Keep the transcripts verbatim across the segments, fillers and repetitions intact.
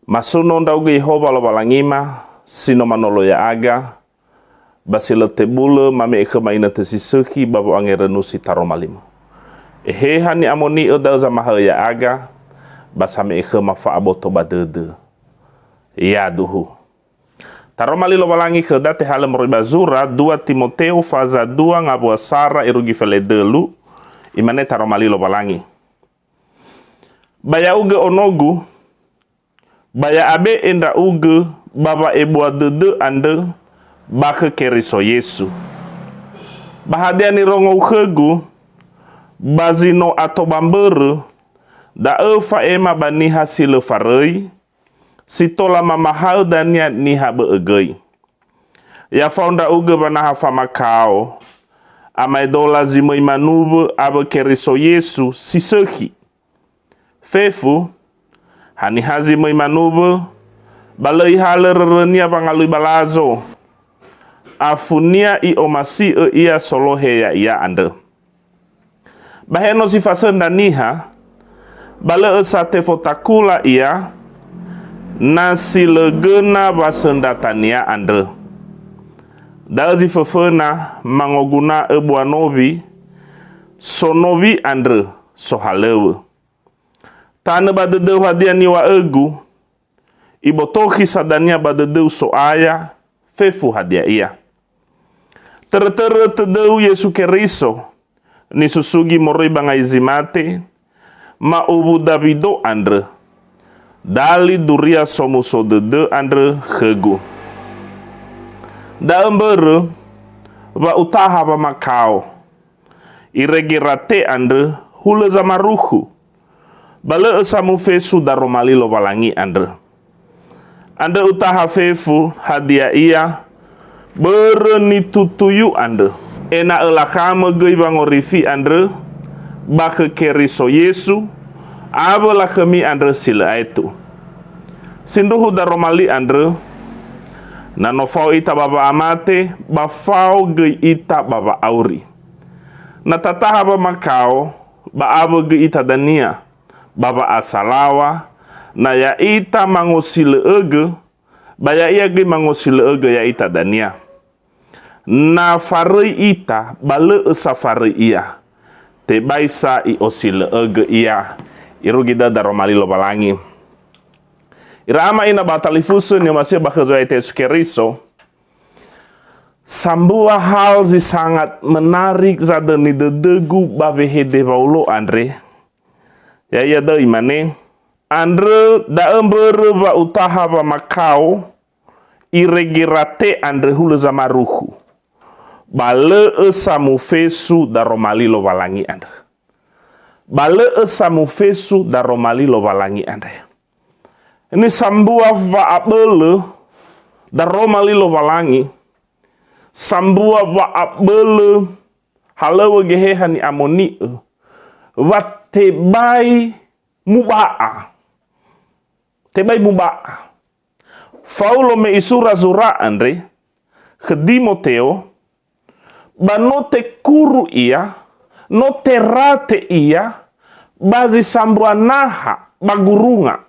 Masuno ndra'ugö Yehowa Lowalangima, si no manolo ya'aga, ba si lö tebulö mame'e khöma inötö si sökhi ba wo'angerönu si taroma li-Mu. Eheha ni'amoni'ö da'ö zamaha'ö ya'aga, ba same'e khöma fa'aboto ba dödö. Yaduhu. Taroma li Lowalangi khöda tehalö moroi ba zura dua Timoteo faza dua ngawua sara irugi feledölu, imane taroma li Lowalangi. Ba ya'ugö onogu, ba ya'abe'e ndra'ugö ba wa'ebua dödö andrö ba khö Keriso Yesu. Ba hadia nirongou khögu, ba zi no ato ba mbörö, da'ö fa'ema ba niha si lö faröi, si tola mamahaö dania niha bö'ö göi. Ya fao ndra'ugö wanaha famakao, amaedola zi möi manuwö awö Keriso Yesu si sökhi. Fefu, haniha zi möi manuwö, ba lö ihalö rörönia wangalui ba lazo, afunia i'omasi'ö ia solohe ya'ia andrö. Ba he no si fasöndra niha, ba lö ösa tefotakula ia, na si lö göna wasöndratania andrö. Da'ö zi föföna mangoguna'ö bua nowi, sonowi andrö sohalöŵö. Tanö ba dödöu hadia niŵa'ögu, ibotokhi sa dania ba dödöu So'aya, fefu hadia ia. Törötörö tödöu Yesu Keriso, nisusugi moroi ba ngai zi mate, ma'uwu Dawido andrö, dali Duria Somuso Dödö andrö khögu. Da'ö mbörö wa utaha wamakao, irege rate andrö hulö zamarukhu, ba lö ösa mufesu daroma li Lowalangi andrö. Andrö utaha fefu hadia ia, börö nitutuyu andrö, ena'ö lakhamö göi wangorifi andrö ba khö Keriso Yesu, awö lakhömi andrö si lö aetu. Sindruhu daroma li andrö, na no fao ita ba wa'amate, ba fao göi ita ba wa'auri. Na tataha wamakao, ba awö göi ita dania, ba wa'asalaŵa, na ya'ita mangosilö'ögö, ba ya'ia göi mangosilö'ögö ya'ita dania. Na faröi ita, ba lö ösa faröi ia. Tebai sa i'osilö'ögö ia, irugi da'ö daroma li Lowalangi. Ira ama ina ba talifusö ni'omasi'ö ba khö Zo'aya Yesu Keriso, sambua hal zi sangat menarik zadöni dödögu ba wehede Waulo andre. Ya'ia da'ö imane, andrö da'ö mbörö wa utaha wamakao, irege rate andrö hulö zamarukhu. Ba lö ösa mufesu daroma li Lowalangi andrö. Ba lö ösa mufesu daroma li Lowalangi andre. Ini sambua wa'abölö daroma li Lowalangi, sambua wa'abölö halöŵö Geheha ni'amoni'ö, wa tebai muba'a. Tebai muba'a. Faulo me isura zura andre khö Dimoteo, ba no tekuru ia, no terate ia ba zi sambua naha ba gurunga.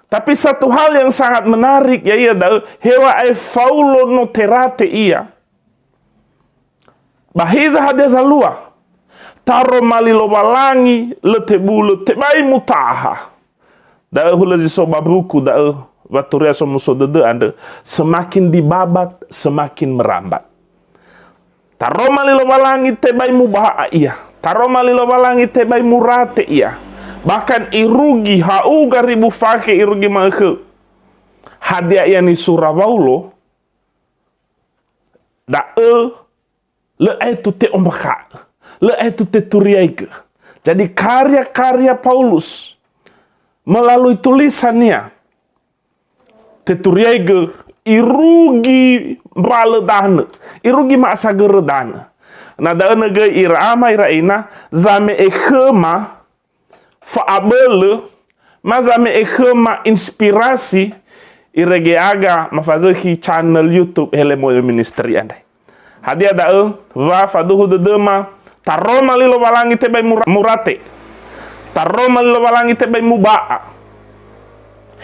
Tapi satu hal yang sangat menarik, ya'ia da'ö, heŵa'ae Faulo no terate ia. Ba hiza hadia zalua? Taroma li Lowalangi lö tebulö, tebai mutaha. Da'ö hulö zi so ba buku da'ö, wa Turia Somuso Dödö andrö, semakin dibabat, semakin merambat. Taroma li Lowalangi tebai muba'a ia. Taroma li Lowalangi tebai murate ia. Bahkan irugi ha'uga ribu fakhe irugi ma'ökhö. Hadia ia nisura Waulo? Da'ö lö aetu te'ombakha'ö, lö aetu teturiaigö. Jadi karya-karya Paulus melalui tulisania, teturiaigö irugi mbalö danö, irugi ma'asagörö danö. Na da'ö nö göi ira ama ira ina, zame'e khöma fa'abölö, ma zame'e khöma inspirasi, irege aga mafazökhi channel YouTube Hele Moyo Ministry andre. Hadia da'ö? Wa faduhu dödöma, taroma li Lowalangi tebai mura-, murate. Taroma li Lowalangi tebai muba'a.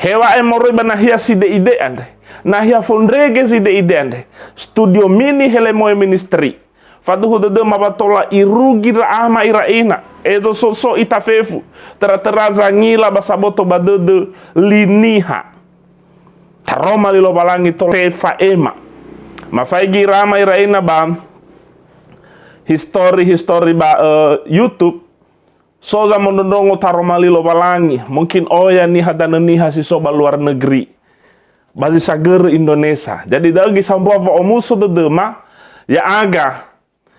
Heŵa'ae moroi ba nahia side'ide andre, nahia fondrege side'ide andre, Studio Mini Helemoe Ministry. Faduhu dödöma wa tola irugi ira ama ira ina, ezo so so ita fefu, töra-töra zangila ba saboto ba dödö li niha. Taroma li Lowalangi tola tefa'ema. Mafaigi ira ama ira ina ba histori-histori ba, eh, YouTube, so zamondrondrongo taroma li Lowalangi, mungkin oya niha danö niha si so ba luar negeri, ba zi sagörö Indonesia. Jadi da'ö göi sambua wa'omuso dödöma, ya'aga,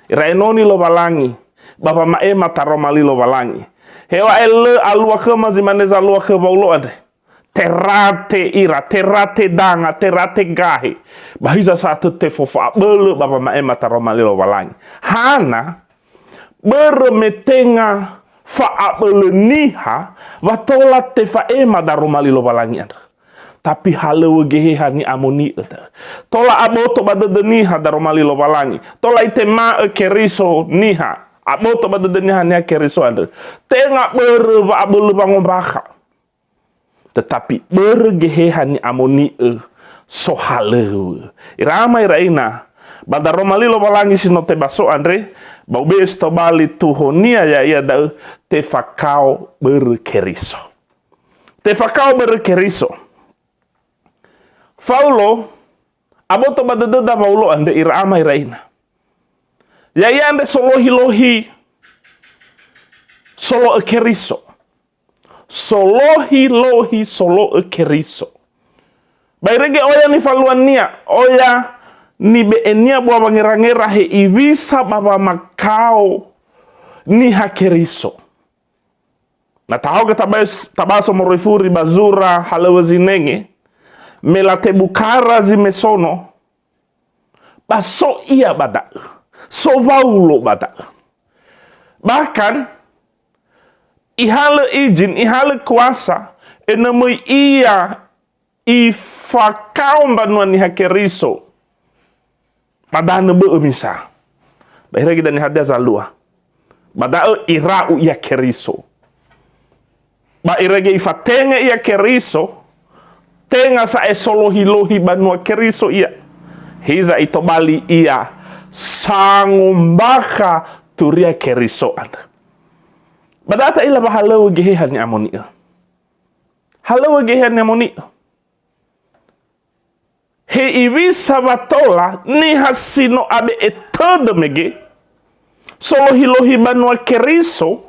ira enoni Lowalangi, ba wama'ema taroma li Lowalangi. Heŵa'ae lö alua khöma zi mane zalua khö Waulo andre. Terate ira, terate danga, terate gahe. Ba hiza sa'atö tefofa'abölö ba wama'ema taroma li Lowalangi. Hana? Börö me tenga fa'abölö niha wa tola tefa'ema daroma li Lowalangi andrö. Tapi halöŵö Geheha ni'amoni'ö da'ö. Tola aboto ba dödö niha daroma li Lowalangi. Tola itema'ö Keriso niha. Aboto ba dödö niha niha Keriso andrö. Tenga börö wa'abölö wangombakha. Tetapi börö Geheha ni'amoni'ö sohalöŵö. Ira ama ira ina, ba daroma li Lowalangi si no tebaso andre, ba ube'e si tobali tuhonia ya'ia da'ö tefakao börö Keriso. Tefakao börö Keriso. Faulo, aboto ba dödöda Waulo andre ira ama ira ina. Ya'ia andre solohi-lohi solo'ö Keriso. Solohi-lohi solo'ö Keriso. Ba irege oya nifaluania, oya nibe'enia bua wangera-ngera he iwisa ba wamakao niha Keriso. Na tahaogö tabae-, tabaso moroi furi ba zura halöŵö zinenge, me latebukara zi mesono, ba so ia ba da'ö, so Waulo ba da'ö. Bahkan, ihalö izin, ihalö kuasa, enö möi ia ifakao mbanua niha Keriso ba danö bö'ö misa. Ba irege dania hadia zalua. Ba da'ö ira'u ia Keriso. Ba irege ifatenge ia Keriso, tenga sa'ae solohi-lohi banua Keriso ia. Hiza itobali ia sangombakha turia Keriso andrö. Ba da'ö ta'ila wa halöŵö Geheha ni'amoni'ö. Halöŵö Geheha ni'amoni'ö. He iwisa wa tola niha si no abe'e tödö mege, solohi-lohi banua Keriso,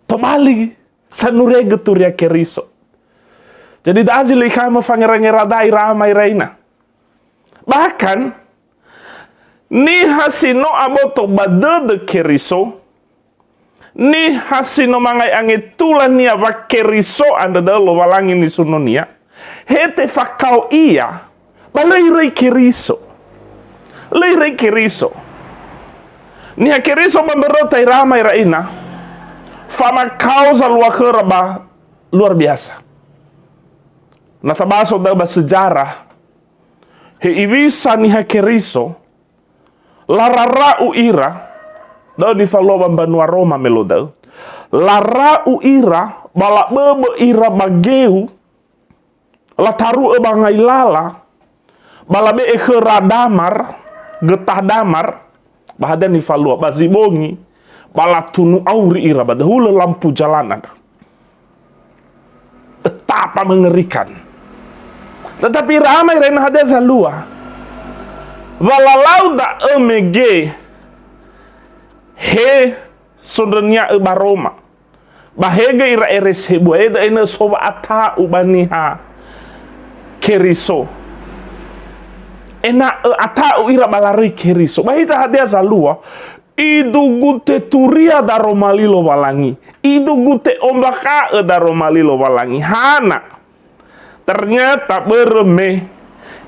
tobali sanurögö turia Keriso. Jadi da'a zi lö ikhamö fangera-ngera da'a ira ama ira ina. Bahkan, niha si no aboto ba dödö Keriso, niha si no mangai angetulania wa Keriso andrö da'ö Lowalangi nisunonia, he tefakao ia, ba lö iröi Keriso. Lö iröi Keriso. Niha Keriso ba mböröta ira ama ira ina, famakao zalua khöra ba luar biasa. Na tabaso da'ö ba sejarah, he iwisa niha Keriso, larara'u ira, da'ö nifalua ba mbanua Roma me luo da'ö, lara'u ira, ba laböbö ira ba geu, lataru'ö ba ngai lala, ba labe'e khöra damar, götah damar, ba hadia nifalua, ba zi bongi, ba latunu auri ira, ba dahulö lampu jalan andrö. Betapa mengerikan. Tetapi ira ama ira ina hadia zalua. Wa lalau da'ö mege he sondrönia'ö ba Roma. Ba he göi ira eresi hebua, e da'e enö so wa'ata'u ba niha Keriso. Ena'ö ata'u ira ba laröi Keriso. Ba hiza hadia zalua, idugu teturia daroma li Lowalangi. Idugu te'ombakha'ö daroma li Lowalangi. Hana? Ternyata börö me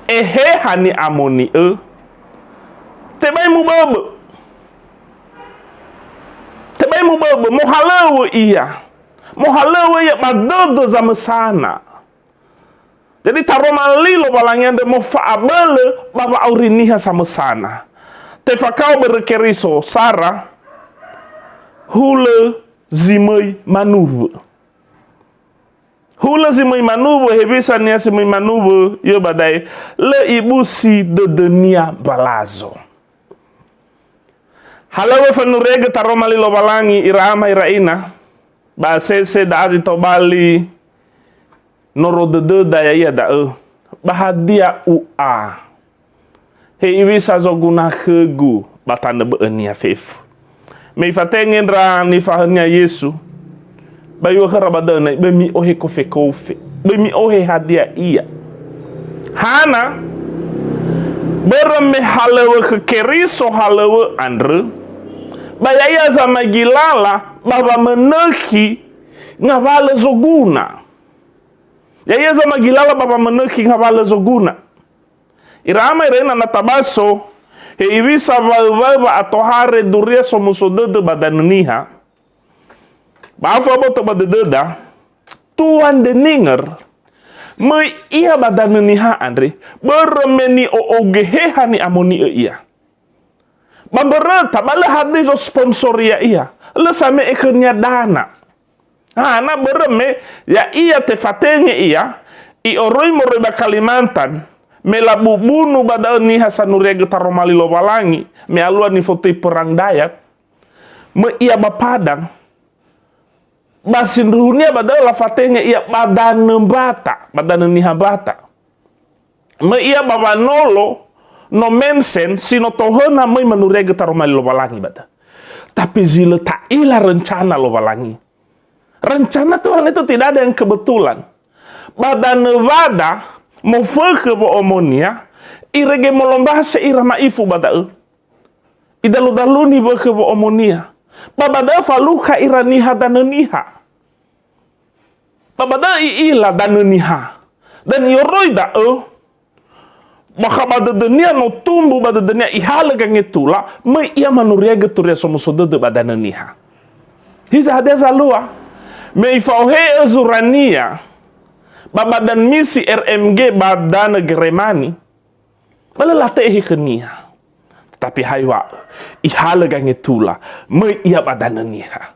Eheha ni'amoni'ö, tebai muböbö. Tebai muböbö, mohalöŵö ia. Mohalöŵö ia ba dödö zamösana. Jadi taroma li Lowalangi andrö mofa'abölö ba wa'auri niha samösana. Tefakao börö Keriso sara hulö zi möi manuwö. Hulö si möi manuwö, hewisa niha si möi manuwö, yö ba da'e, lö ibusi dödönia mbalazo. Halöŵö fanuriagö taroma li Lowalangi ira ama ira ina, ba asese da'a zi tobali noro dödöda ya'ia da'ö, ba hadia u'a? He iŵisa zoguna khögu ba tanö bö'önia fefu. Me ifatenge ndra nifahaönia Yesu, ba iŵa'ö khöra ba dö'ö, böi mi'ohe kofe-kofe, böi mi'ohe hadia ia. Hana? Börö me halöŵö khö Keriso halöŵö andrö, ba ya'ia zamagilala ba wamönökhi ngawalö zoguna. Ya'ia zamagilala ba wamönökhi ngawalö zoguna. Ira ama ira ina na tabaso, he iŵisa waö-waö wa'atohare duria somuso dödö ba danö niha. Ba afo aboto ba dödöda, tuan deninger, möi ia ba danö niha andre, börö me ni'o'ou Geheha ni'amoni'ö ia. Ba mböröta, ba lö hadia zosponsori ya'ia, lö same'e khönia dana. Hana? Börö me ya'ia tefatenge ia, i'oroi moroi ba Kalimantan, me labubunu ba da'ö niha sanuriagö taroma li Lowalangi, me alua nifotöi perang dayat, möi ia ba Padang, ba sindruhunia ba da'ö lafatenge ia ba danö mbata, ba danö niha mbata. Möi ia ba wanolo, no mensen, si no tohöna möi manuriagö taroma li Lowalangi ba da'ö. Tapi zi lö ta'ila rencana Lowalangi. Rencana Tuhan itu tidak ada yang kebetulan. Ba danö Wada, mofökhö wo'omonia, irege molombase ira ma'ifu ba da'ö. Idalu-daluni wökhö wo'omonia. Ba ba da'ö falukha ira niha danö niha. Ba ba da'ö i'ila danö niha. Dan i'oroi da'ö, bakha ba dödönia no tumbu ba dödönia ihalö gangetula, möi ia manuriagö turia somuso dödö ba danö niha. Hiza hadia zalua? Me ifa'ohe'ö zurania ba badan misi R M G ba danö Geremani, ba lö late'ehe khönia. Tetapi ha iŵa'ö, ihalö gangetula, möi ia ba danö niha.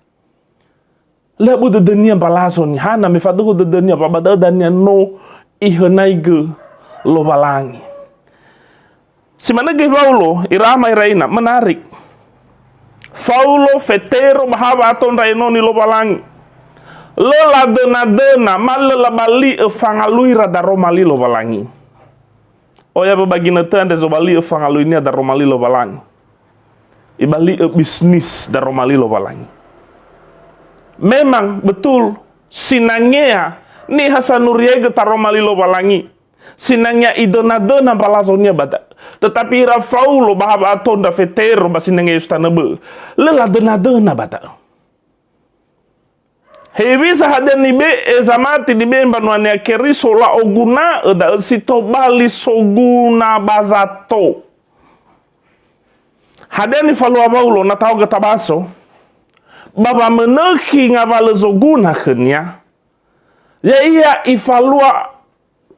Lö abu dödönia mbalazo niha, na me faduhu dödönia ba ba da'ö dania no ihönaigö Lowalangi. Si manö göi Waulo, ira ama ira ina, menarik. Faulo, Fetero, ba ha wa'ato ndra enoni Lowalangi. Lö ladöna-döna, ma lö labali'ö fangaluira daroma li Lowalangi. Oya ba ginötö andre zobali'ö fangaluinia daroma li Lowalangi. Ibali'ö bisnis daroma li Lowalangi. Memang betul, sinangea niha sanuriaigö taroma li Lowalangi. Sinangea idöna-döna mbalazonia ba da'ö. Tetapi ira Faulo ba ha wa'ato ndra Fetero ba sinangea Yesu tanö bö'ö, lö ladöna-döna ba da'ö. Hewisa hadia nibe'e zamati, nibe'e mbanuania Keriso, la'oguna'ö da'ö si tobali soguna ba zato. Hadia nifalua Waulo na taoga tabaso? Ba wamönökhi ngawalö zoguna khönia, ya'ia ifalua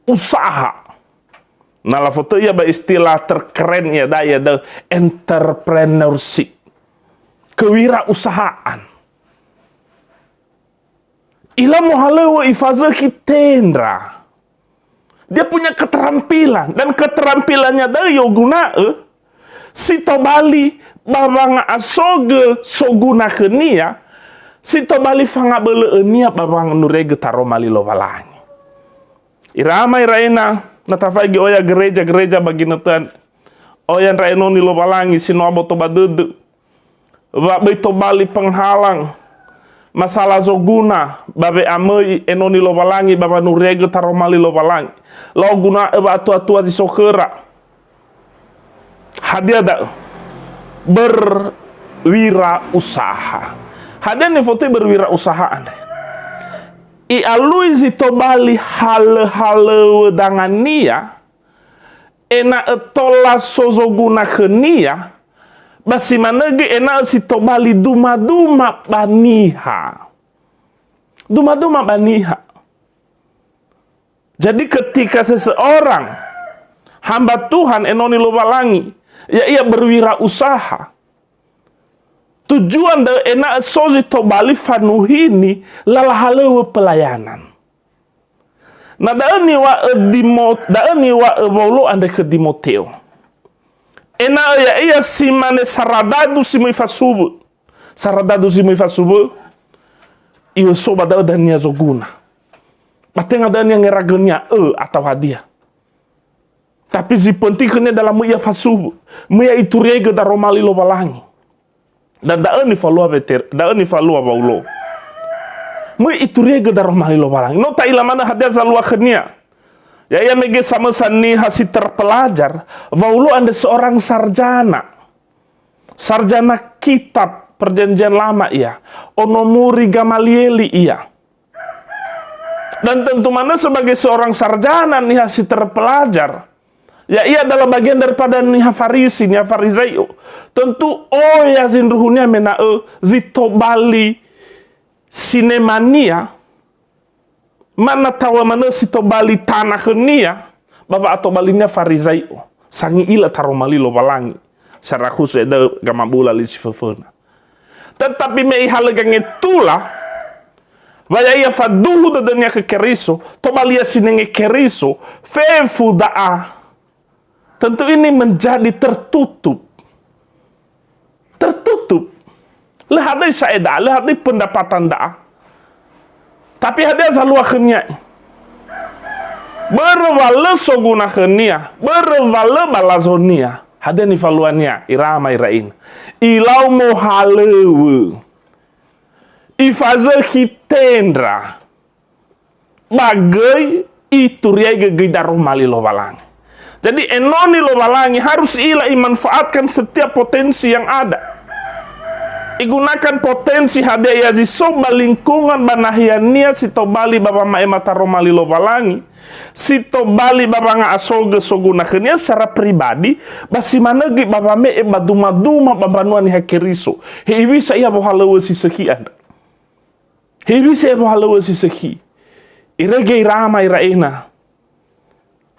usaha. Na lafotöi ia ba istilah terkeren ia da'e, ia da'ö entrepreneurship. Kewirausahaan. Ila mohalöŵö ifazökhi tendra. Dia punya keterampilan. Dan keterampilannya da'ö i'oguna'ö si tobali ba wanga'asogö soguna khönia, si tobali fangabölö'önia ba wanuriaigö taroma li Lowalangi. Ira ama ira ina, na tafaigi oya gereja-gereja ba ginötö andre. Oya ndra enoni Lowalangi si no aboto ba dödö. Wa böi tobali penghalang masalah zoguna ba we'amöi enoni Lowalangi ba wanuriaigö taroma li Lowalangi. La'oguna'ö wa'atua-tua zi so khöra. Hadia da'ö? Berwirausaha. Hadia nifotöi berwirausaha andre? I'alui zi tobali halö-halöŵö dangania, ena'ö tola so zoguna khönia, ba si manö göi ena'ö si tobali duma-duma ba niha. Duma-duma ba niha. Jadi ketika seseorang hamba Tuhan enoni Lowalangi, ya'ia berwirausaha, tujuan da'ö ena'ö so zi tobali fanuhini lala halöŵö pelayanan. Na da'ö niŵa'ö Dimo-, da'ö niŵa'ö Waulo andre khö Dimoteo. Ena'ö ya'ia si mane saradadu si möi fasuwö. Saradadu si möi fasuwö, i'oso ba da'ö dania zoguna. Ba tenga da'ö niha ngeragönia ö atau hadia. Tapi zi penting khönia dalam ia fasuwö. Möi ia ituriaigö daroma li Lowalangi. Dan da'ö nifalua Weter-, da'ö nifalua Waulo. Möi ituriaigö daroma li Lowalangi. No ta'ila manö hadia zalua khönia. Ya'ia mege samösa niha si terpelajar, Waulo andre seorang sarjana. Sarjana kitab Perjanjian Lama ia. Ono muri Gamalieli ia. Dan tentu manö sebagai seorang sarjana niha si terpelajar, ya'ia adalah bagian daripada niha Farisi, niha Farizai'o. Tentu oya zindruhunia mena'ö zi tobali sinemania, mana taŵa manö si tobali tana khönia, ba wa'atobalinia Farizai'o, sangi'ila taroma li Lowalangi, sarakhus da'ö gamabula li si föföna. Tetapi me ihalö gangetula, wa ya'ia faduhu dödönia khö Keriso, tobalia sinenge Keriso, fefu da'a. Tentu ini menjadi tertutup. Tertutup. Lö hadöi sa'ae da'a, lö hadöi pendapatan da'a. Tapi hadia zalua khönia? Börö wa lö soguna khönia, börö wa lö balazonia. Hadia nifaluania, ira ama ira ina? Ilau mohalöŵö. Ifazökhi tendra. Ba göi ituriaigö göi daroma li Lowalangi. Jadi enoni Lowalangi harus i'ila imanfaatkan setiap potensi yang ada. Igunakan potensi hadia ia zi so ba lingkungan ba nahiania si tobali ba wama'ema taroma li Lowalangi, si tobali ba wanga'asogö soguna khönia secara pribadi, ba si manö göi ba wame'e ba dumaduma ba mbanua Niha Keriso. Hewisa ia wohalöŵö si sökhi andrö. Hewisa ia wohalöŵö si sökhi. Irege ira ama ira ina.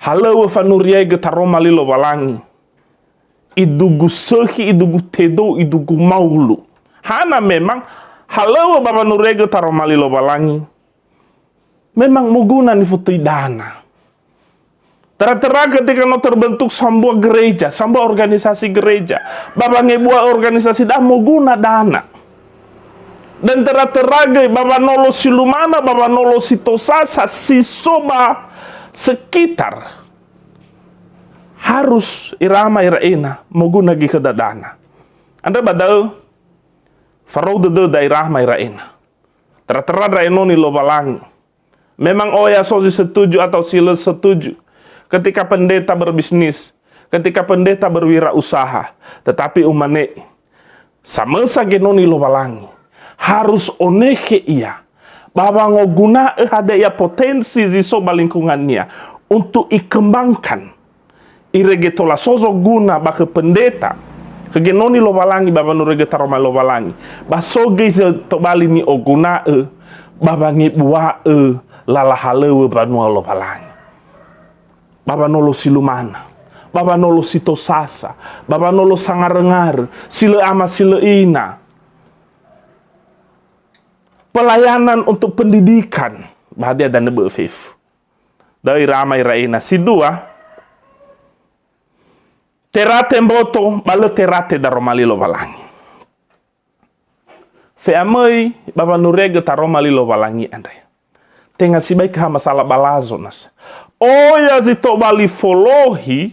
Halöŵö fanuriaigö taroma li Lowalangi. Idugu sökhi, idugu tedou, idugu maulu. Hana memang halöŵö ba wanuriaigö taroma li Lowalangi. Memang moguna nifotöi dana. Tera-tera ketika no terbentuk sambua gereja, sambua organisasi gereja, ba wangebua organisasi da'a moguna dana. Dan tera-tera göi ba wanolo si lumana, ba wanolo si tosasa, si so ba sekitar. Harus ira ama ira ina moguna göi khöda dana. Andrö ba da'ö, farou dödöda ira ama ira ina. Tera-tera ndra enoni Lowalangi. Memang oya so zi setuju atau si lö setuju ketika pendeta berbisnis, ketika pendeta berwirausaha. Tetapi umane, samösa genoni Lowalangi, harus onekhe ia, ba wangoguna'ö hadia ia potensi zi so ba lingkungannia untuk ikembangkan. Irege tola so zoguna ba khö pendeta, khö genoni Lowalangi ba wanuriaigö taroma Lowalangi. Ba so göi zi tobali ni'oguna'ö ba wangebua'ö lala halöŵö mbanua Lowalangi. Ba wanolo si lumana, ba wanolo si tosasa, ba wanolo sangaröngarö, si lö ama si lö ina. Pelayanan untuk pendidikan, ba hadia danö bö'ö fefu. Da'ö ira ama ira ina. Si dua, terate mboto ba lö terate daroma li Lowalangi. Fe'amöi ba wanuriaigö taroma li Lowalangi andre. Tenga sibai khö ha masala balazo nasa. Oya zi tobali folohi,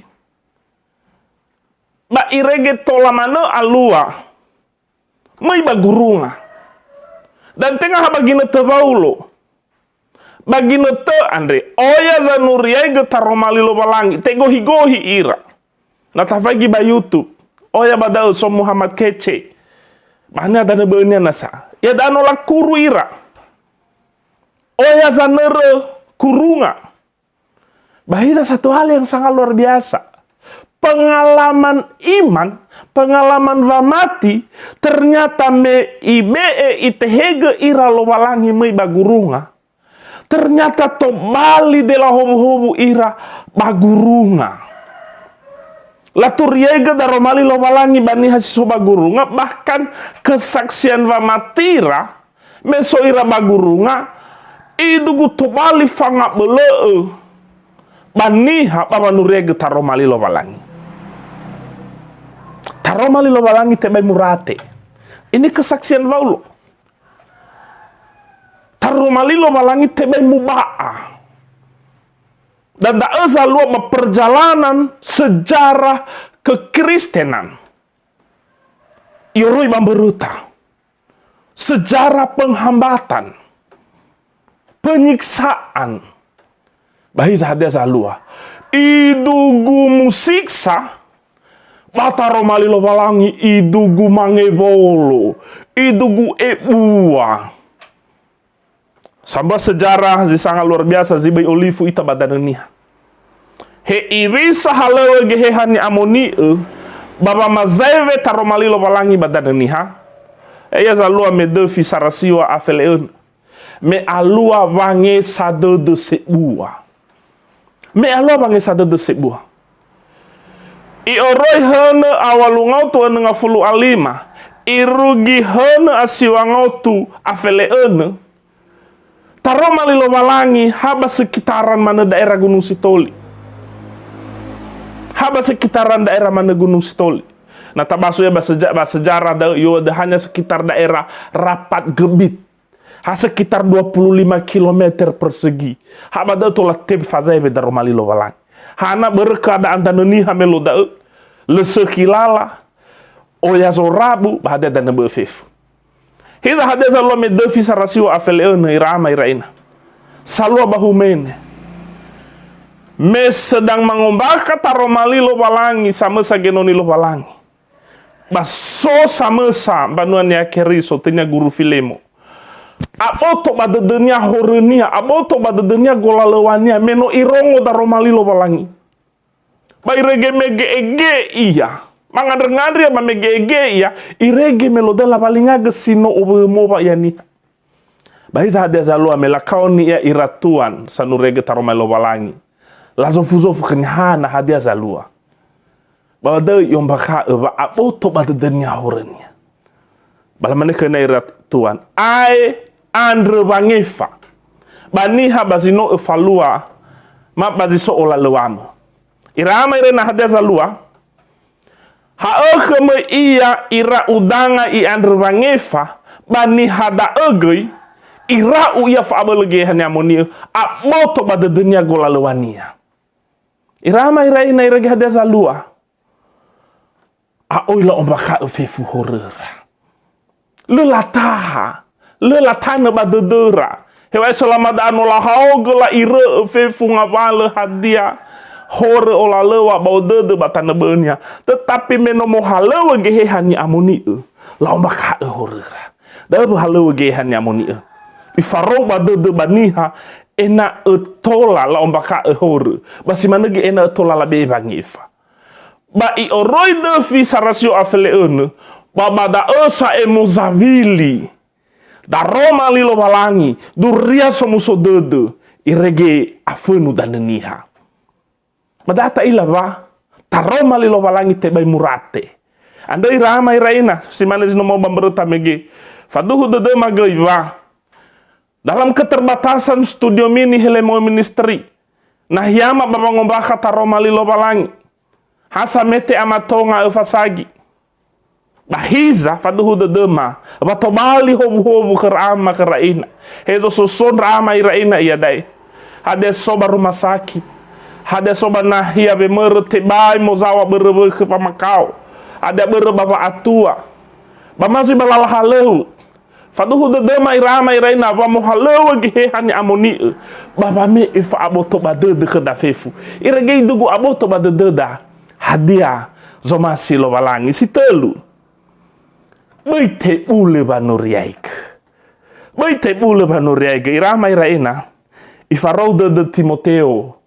ba irege tola manö alua. Möi ba gurunga. Dan tenga ha ba ginötö Waulo. Ba ginötö andre, oya zanuriaigö taroma li Lowalangi, tegohigohi ira. Na tafaigi ba YouTube, oya ba da'ö so Muhammad Kece. Ba hana danö bö'önia nasa. Ia da'a no lakuru ira. Oya zanörö kurunga. Ba hiza satu hal yang sangat luar biasa. Pengalaman iman, pengalaman wamati, ternyata me ibe'e, itehegö ira Lowalangi möi ba gurunga, ternyata tobali dela howuhowu ira ba gurunga. Laturiaigö daroma li Lowalangi ba niha si so ba gurunga, bahkan kesaksian wamatira, me so ira ba gurunga, Idugu tobali fangabölö'ö ba niha ba wanuriaigö taroma li Lowalangi. Taroma li Lowalangi tebai murate. Ini kesaksian Waulo. Taroma li Lowalangi tebai muba'a. Dan da'ö zalua ba perjalanan sejarah kekristenan. Ioroi ba mböröta. Sejarah penghambatan. Penyiksaan. Ba hiza hadia zalua. Idugu musiksa, ba taroma li Lowalangi, idugu mangewolo, idugu ebua. Sambua sejarah zi sanga luar biasa zi böi olifu ita ba danö niha. He iwisa halöŵö Geheha ni'amoni'ö ba wamazaewe taroma li Lowalangi ba danö niha. Ia zalua me döfi sarasiwa afele'önö. Me alua wangesa dödö sebua. Me alua wangesa dödö sebua. I'oroi hönö awalu ngaotu önö ngafulu a lima, irugi hönö a siwa ngaotu afele'önö, taroma li Lowalangi ha ba sekitaran manö daerah Gunung Sitoli. Ha ba sekitaran daerah manö Gunung Sitoli. Na tabasu ia ba seja-, ba sejarah da'ö, yo, hanya sekitar daerah Rapat Gebit. Ha sekitar dua puluh lima kilometer persegi. Ha ba da'ö tola tefazaewe daroma li Lowalangi. Hana börö keadaan danö niha me luo da'ö. Lö sökhi lala. Oya zorabu, ba hadia danö bö'ö fefu. Hiza hadia zalua me döfi sarasiwa afele'önö ira ama ira ina. Salua ba humene. Me sedang mangombakha taroma li Lowalangi, samösa genoni Lowalangi. Ba so samösa mbanua Niha Keriso, tönia guru Filemo. Aboto ba dödönia horönia, aboto ba dödönia golalöŵania, me no irongo daroma li Lowalangi. Ba irege mege ege ia. Mangandrö-ngandrö ia ba mege ege ia, irege me luo da'ö lawalingagö si no owömö ba ia niha. Ba hiza hadia zalua me lakaoni ia ira tuan sanuriaigö taroma li Lowalangi. Lazofu-zofu khönia hana hadia zalua. Ba da'ö i'ombakha'ö wa aboto ba dödönia horönia. Ba lamane khönia ira tuan, "Ae andrö wangefa. Ba niha ba zi no öfalua, ma ba zi so olalöŵamö." Ira ama ira ina hadia zalua? Ha'ö khömö ia ira udanga i'andrö wangefa, ba niha da'ö göi, ira'u ia fa'abölö Geheha ni'amoni'ö, aboto ba dödönia golalöŵania. Ira ama ira ina irege hadia zalua? A'oi la'ombakha'ö fefu horöra. Lö lataha, lö latanö ba dödöra. Heŵa'ae selama da'ö no lahaogö la'irö'ö fefu ngawalö hadia horö olalöŵa ba odödö ba tanö bö'önia. Tetapi me no mohalöŵö Geheha ni'amoni'ö, la'ombakha'ö horöra. Da'ö halöŵö Geheha ni'amoni'ö. Ifarou ba dödö ba niha ena'ö tola la'ombakha'ö horö. Ba si manö göi ena'ö tola labe'e wangefa. Ba i'oroi döfi sarasio afele'önö, ba ba da'ö sa'ae mozawili daroma li Lowalangi, duria somuso dödö, irege afönu danö niha. Ba da'a ta'ila wa taroma li Lowalangi tebai murate. Andrö ira ama ira ina, si mane zi no mao ba mböröta mege. Faduhu dödöma göi wa, dalam keterbatasan studio mini Helemo Ministry, na hiama ba wangombakha taroma li Lowalangi, ha samete amatonga öfa sagi. Ba hiza, faduhu dödöma, wa tobali howuhowu khöra ama khöra ina. Hezo soso ndra ama ira ina iada'e. Hadia so ba rumah sakit. Hadia so ba nahia wemörö tebai mozaŵa börö wökhö famakao. Hadia börö ba wa'atua. Ba ma zui ba lala halöŵö. Faduhu dödöma ira ama ira ina wa mohalöŵö Geheha ni'amoni'ö, ba wame'e fa'aboto ba dödö khöda fefu. Irege idugu aboto ba dödöda hadia zomasi Lowalangi. Si tölu, böi tebulö wanuriaigö. Böi tebulö wanuriaigö, ira ama ira ina, ifarou dödö Timoteo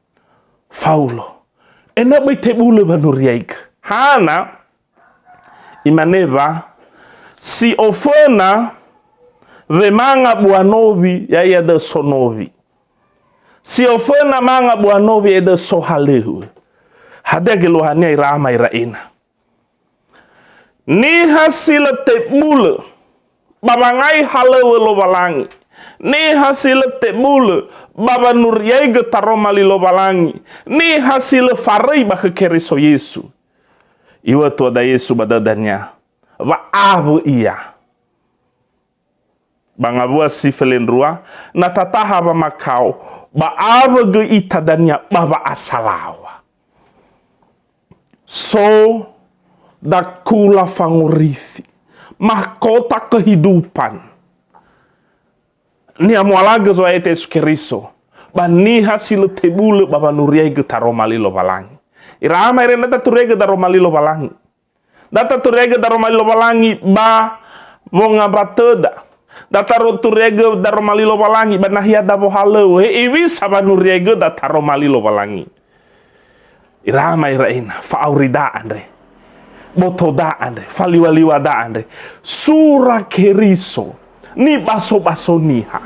Faulo. Ena'ö böi tebulö wanuriaigö. Hana? Imane wa, si oföna wemanga bua nowi, ya'ia da'ö so nowi. Si oföna manga bua nowi, ya'ia da'ö so halöŵö. Hadia geluahania ira ama ira ina? Niha si lö tebulö ba wangai halöŵö Lowalangi, Niha si lö tebulö ba wanuriaigö taroma li Lowalangi. Niha si lö faröi ba khö Keriso Yesu. Iŵa'ö tuada Yesu ba dödönia, wa awö ia. Ba ngawua si felendrua, na tataha wamakao, ba awö göi ita dania ba wa'asalaŵa. So dakula fangorifi, mahkota kehidupan. Niha moalagö Zo'aya ya'ita Yesu Keriso, ba niha si lö tebulö ba wanuriaigö taroma li Lowalangi. Ira ama ira ina, da taturiaigö daroma li Lowalangi. Da taturiaigö daroma li Lowalangi ba wongambatöda. Da taro-, turiaigö daroma li Lowalangi ba nahia da wohalöŵö. He iŵisa wanuriaigöda taroma li Lowalangi. Ira ama ira ina, fa'aurida andre, botoda andre, faliŵaliŵada andre, sura Keriso, nibasobaso niha.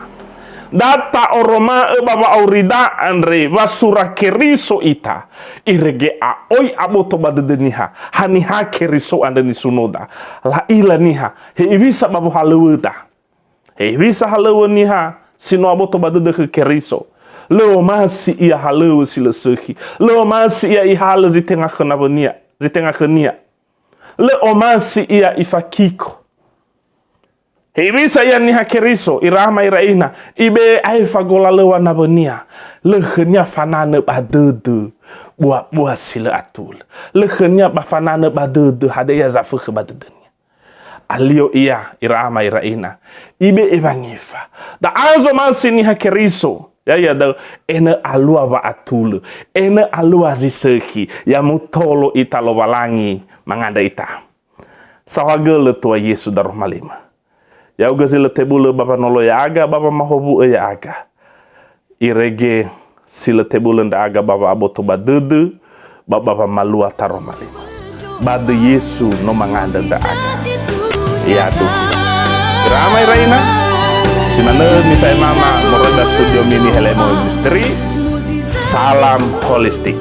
Da ta'oroma'ö ba wa'aurida andre wa sura Keriso ita, irege a'oi aboto ba dödö niha, haniha Keriso andrö nisunoda. La'ila niha, he iŵisa ba wohalöŵöda. He iŵisa halöŵö niha si no aboto ba dödö khö Keriso. Lö omasi ia halöŵö si lö sökhi. Lö omasi ia ihalö zi tenga khö nawönia, zi tenga khönia. Lö omasi ia ifakiko. He iŵisa ia niha Keriso, ira ama ira ina, ibe'e aefa golalöŵa nawönia. Lö khönia fananö ba dödö buabua si lö atulö. Lö khönia ba fananö ba dödö hadia ia zafökhö ba dödönia. Alio ia, ira ama ira ina, ibe'e wangefa. Da'a zomasi niha Keriso, ya'ia da'ö, enö alua wa'atulö, enö alua zi sökhi, ya mutolo ita Lowalangi mangandrö ita. Saohagölö tua Yesu daroma li-Mö. Ya'ugö zi lö tebulö ba wanolo ya'aga, ba wamahowu'ö ya'aga. Irege si lö tebulö ndra'aga ba wa'aboto ba dödö, ba, ba wamalua taroma li-Mö. Ba döi Yesu no mangandrö ndra'aga. Yaduhu. Ira ama ira ina, si manö nifa'emama moroi ba studio mini Helemo Ministry. Salam holistik.